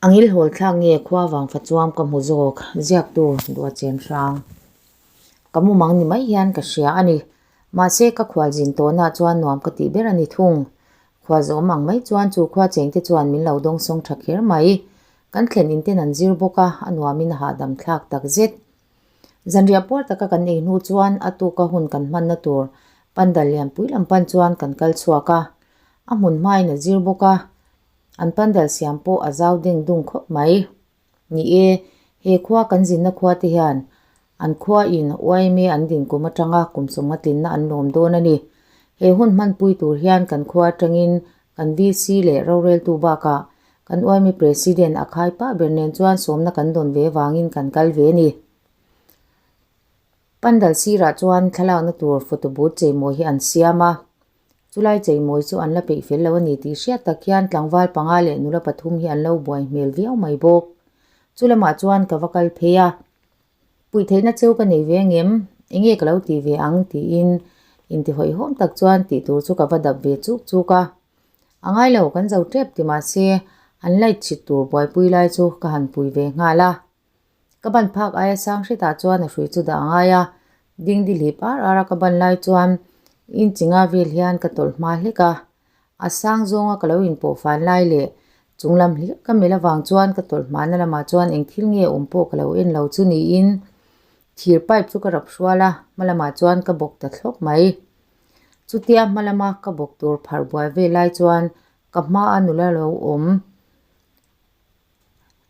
A ngilhawl thlak nge khua vang fa chuam ka hmu zawk, ziaktu duh a chen hrang. Ka mumang ni mai hian ka hria a ni. Mahse ka khual zin tawhnaah chuan nuam ka tih ber a ni thung. Khua zawm ang mai chuan chu khua chengte chuan min lo dawng sawng tha kher mai. Kan thlen in ten an zir bawk a, a nuamin a hahdam thlak tak zet. Zanriah puar taka kan ei hnu chuan a tuka hun kan hmanna tur pandal lianpui lam pan chuan kan kal chhuak a. A hmun hmain a zir bawk a, an pandal siam pawh a zau deng dung khawp mai. Ni e, he khua kan zinna khua te hian an khua in yma an din kum atanga kum sawmnga tlinna an lawm dawn a ni. He hun hmanpui tur hian kan khua atangin kan VC leh roreltu bakah kan yma President a khai pah ber nen chuan sawmna kan dawn ve vangin kan kal ve a ni. Pandal sirah chuan thlalakna tur photo booth cheimawi hi an siam a. Chulai cheimawi chu an la peih fel lo a ni tih hriat tak hian tlangval panga leh nula pathum hi an lo buai hmel viau mai bawk. Chu lamah chuan ka va kal phei a, Puih theihna cheu ka nei ve ngem? Enge ka lo ti ve ang? tiin intihawihawm tak chuan tih tur chu ka va dap ve chuk chuk a. A ngai lo, kan zo tep ti mahse an light chhit tur buaipui lai chu ka han pui ve nghal a. Ka ban phak aia sang hretah chuan a hrui chu dah a ngai a, dingdi hlip ar ar a ka ban lai chuan inchi nga vel hian ka tawlh hma hlek a. A sang zawnga ka lo inpawh fan lai leh chung lam hlir ka melh avang chuan ka tawlh hmana lamah chuan eng thil nge awm pawh ka lo en lo chu niin thir pipe chu ka rap hrual a, hma lamah chuan ka bawk ta thlawp mai. Chutia hma lama ka bawk tur pharh buai vel lai chuan ka hma a nula lo awm.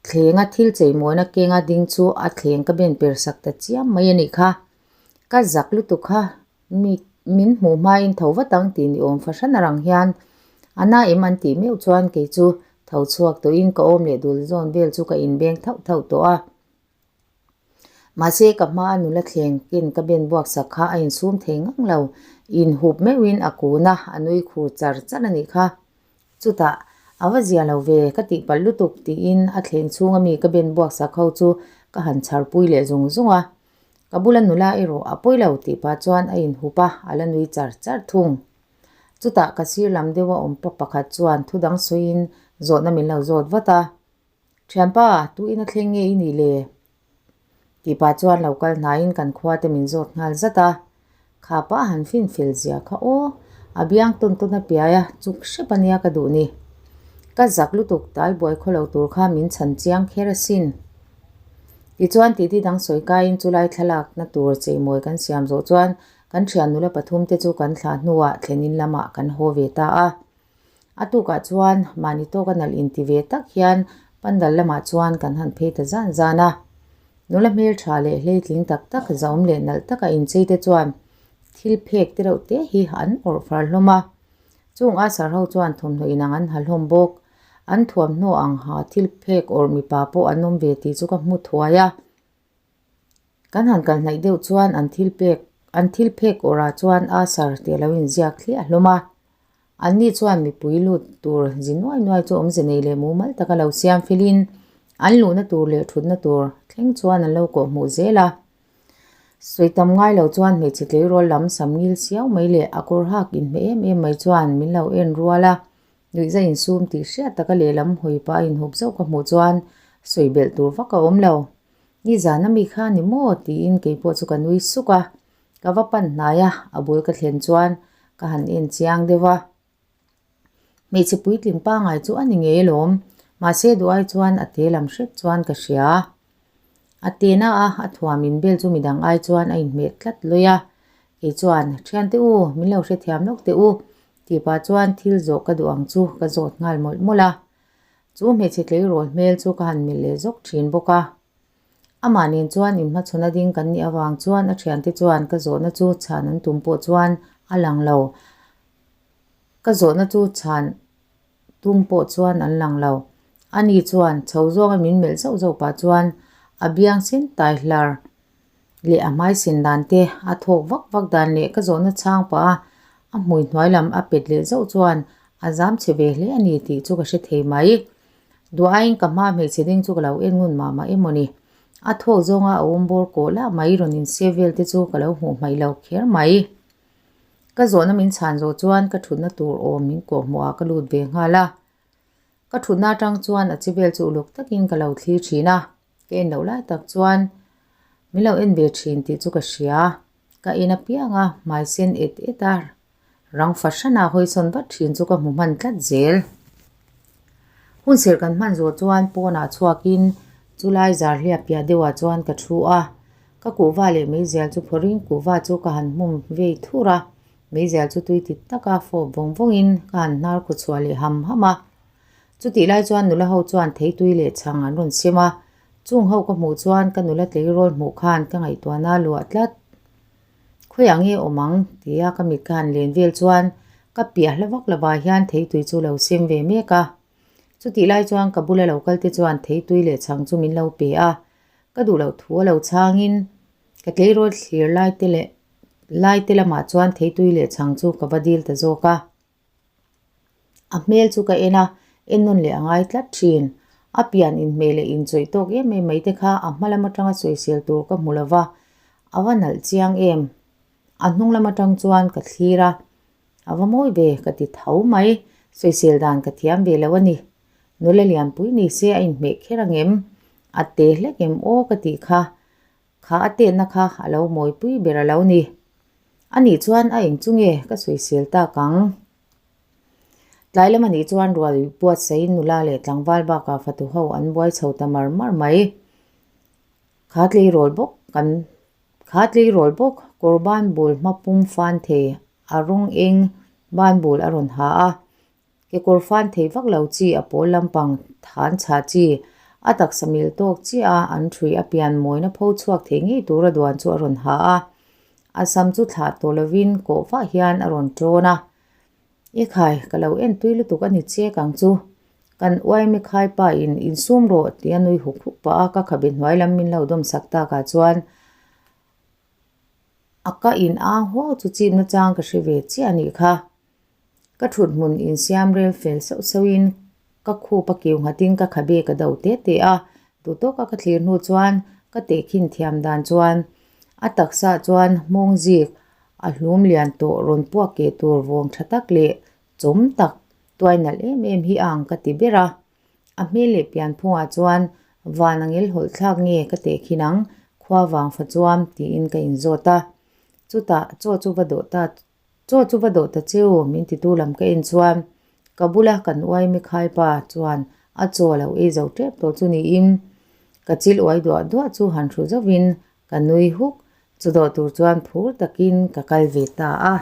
Thlenga thil cheimawina kenga ding chu a thleng ka ben per sak ta chiam mai a nih kha. Ka zak lutuk kha mi min hmuh hmain tho vat ang tih ni awm fahran a rang hian a na em an tih meuh chuan kei chu tho chhuak tawhin ka awm leh dul zawn vel chu ka inbeng thauh thauh tawh a. Mahse ka hma a nula thleng ken ka ben buak sak kha a insum thei ngang lo, inhup meuhin a kun a, a nui khur char char a nih kha. Chutah, A va zia lo ve, ka tih palh lutuk tiin a thleng chhunga mi ka ben buak sak ho chu ka han chhar pui leh zung zung a. Ka bula nula erawh a pawi lo tih pah chuan a inhup a, a la nui char char thung. Chutah ka sir lam deuha awm pa pakhat chuan thu dang sawiin zawhna min lo zawt vat a. Thianpa, tu ina thleng nge i nih le? Tih pah chuan lo kal hnaiin kan khua te min zawt nghal zat a. Kha pa han fin fel zia kha aw, a biang tawn tawn a piai a, chuk hrep a nia ka duh ni. Ka zak lutuk tal buai khaw lo tur kha min chhan chiang kher asin. Tichuan titi dang sawi kaiin chulai thlalakna tur cheimawi kan siam zawh chuan kan thian nula pathum te chu kan thlah hnuah thlenin lamah kan haw ve ta a. A tukah chuan mahni tawka nalh inti ve tak hian pandal lamah chuan kan han phei ta zan zan a. Nula hmeltha leh hleitling tak tak zaum leh nalh taka inchei te chuan thil phek te reuh te hi an awrh far hlawm a. Chung a sar ho chuan thawmhnaw inang an ha hlawm bawk. An thuamhnaw ang ha thil phek awrh mipa pawh an awm ve tih chu ka hmu thuai a. Kan han kal hnaih deuh chuan an thil pek an thil phek awrhah chuan a sar tih a lo inziak thliah hlawm a. Anni chuan mipui lut tur zi nuai nuai chu awmze nei leh mumal taka lo siam felin an luhna tur leh thutna tur thleng chuan an lo kawh hmuh zel a. Sawi tam ngai lo chuan hmeichhe tleirawl lam sam ngil siau mai leh a kawr hak inhmeh em em mai chuan min lo en rual a. Nuihza insum tih hriat taka lehlam hawi pah a inhup zauh ka hmuh chuan sawi belh tur vak a awm lo. Nizan a mi kha ni maw? tiin keipawh chu ka nui suk a. Ka va pan hnai a, a bul ka thlen chuan ka han en chiang deuh a. Hmeichhe puitling pangngai chu a ni ngei alawm, mahse duh ai chuan a te lam hrep chuan ka hria. A te na a, a thuam in bel chu midang ai chuan a inhmeh tlat lawih a. Kei chuan, Thiante u, min lo hrethiam lawk teh u, tih pah chuan thil zawh ka duh ang chu ka zawt nghal mawlh mawlh a. Chu hmeichhe tleirawl hmel chu ka han melh leh zawk thin bawk a. Amah nen chuan inhmachhawn a ding kan nih avang chuan a thiante chuan ka zawhna chu chhan an tum pawh chuan a lang lo. Ka zawhna chu chhan tum pawh chuan an lang lo. Ani chuan chho zawnga min melh zauh zauh pah chuan a biang sen tai hlar leh a hmai sen dan te a thawk vak vak dan leh ka zawhna chhang pah a a hmui hnuai lam a pet leh zauh chuan a zam chhe ve hle a ni tih chu ka hre thei mai. Duh aiin ka hma hmeichhe ding chu ka lo en ngun mah mah emaw ni. A thawk zawnga a awm bawr kawh lah mai rawn inse vel te chu ka lo hmuh hmaih lo kher mai. Ka zawhna min chhan zawh chuan ka thutna tur awm min kawhhmuh ah ka lut ve nghal a. Ka thutna atang chuan a chi vel chu uluk takin ka lo thlir thin a, ka en loh lai tak chuan min lo en ve thin tih chu ka hria. Ka en apiang a, hmai sen et et a, rang fahran a hawisawn vat thin chu ka hmu hman tlat zel. Hun serh kan hman zawh chuan pawnah chhuakin chulai zar hliap piah deuhah chuan ka thu a, ka kuhva leh meizial chu phawrhin kuhva chu ka han hmum vei thur a. Meizial chu tui tit taka fawp vawng vawngin ka han hnar khaw chhuah leh ham ham a. Chutih lai chuan nula ho chuan theitui leh chhang an rawn sem a, chung ho ka hmuh chuan ka nula tleirawl hmuh khan ka ngaihtuahna luah tlat. Khawiah nge awm ang? tia ka mit ka han len vel chuan ka piah hla vak lovah hian theitui chu lo sem ve mek a. Chutih lai chuan ka bula lo kalte chuan theitui leh chhang chu min lo pe a, ka duh loh thu a lo chhangin ka tleirawl thlir lai te leh Lai te lamah chuan theitui leh chhang chu ka va dil ta zawk a. A hmel chu ka en a, en nawn leh a ngai tlat thin. A pian inhmeh leh inchawih tawk em em mai te kha a hma lam atanga sawisel tur ka hmu lo va, a va nalh chiang em. A hnung lam atang chuan ka thlir a, a va mawi ve ka ti tho mai, sawisel dan ka thiam ve lo a ni. Nula lianpui ni se a inhmeh kher angem? A te hlek em aw ka tih kha. Kha a tetna kha a lo mawipui ber a lo ni. A nih chuan a eng chu nge ka sawisel tak ang? Tlai lam a nih chuan rual buatsaiin nula leh tlangval bakah fatu ho an buai chho ta mar mar mai. Kha tleirawl bawk kan Kha tleirawl bawk kawr banbul hma pum fan thei a rawng eng banbul a rawn ha a. Kekawr fan thei vak lo chi a pawl lampang than chhah chi, a taksa mil tawk chiah a an ṭhui a pian mawina pho chhuak thei ngei tura duan chu a rawn ha a. A sam chu thlah tawh lovin kawh vah hian a rawn ṭawn a. I khai, ka lo en tui lutuk a ni chek ang chu. Kan uaimi khai pa in insum rawh tih a nui huk huk pah a, ka khabe hnuai lam min lo dawm sak takah chuan a ka in ang huau chu chip nachang ka hre ve chiah a nih kha. Ka thut hmun insiam rel fel sauh sauhin ka khup a kiu nghatin ka khabe ka do te te a, duh tawka ka thlir hnu chuan ka tehkhin thiam dan chuan a taksa chuan hmawng zik a hlum lian tawh rawn puak keh tur vawng tha tak leh chawm tak tuai nalh em em hi a ang ka ti ber a. A hmel leh pian phungah chuan van a ngel hawlh thlak nge ka tehkhin ang khua vang fa chuam tiin ka inzawt a, chutah chaw chu va dawh ta Chaw chu va dawh ta cheu, min titu lam ka en chuan ka bula kan uai Mikhai pa chuan a chaw lo ei zo tep tawh chu niin ka chil uai duah duah chu han hru zauhin ka nui huk, chu dawh tur chuan phur takin ka kal ve ta a.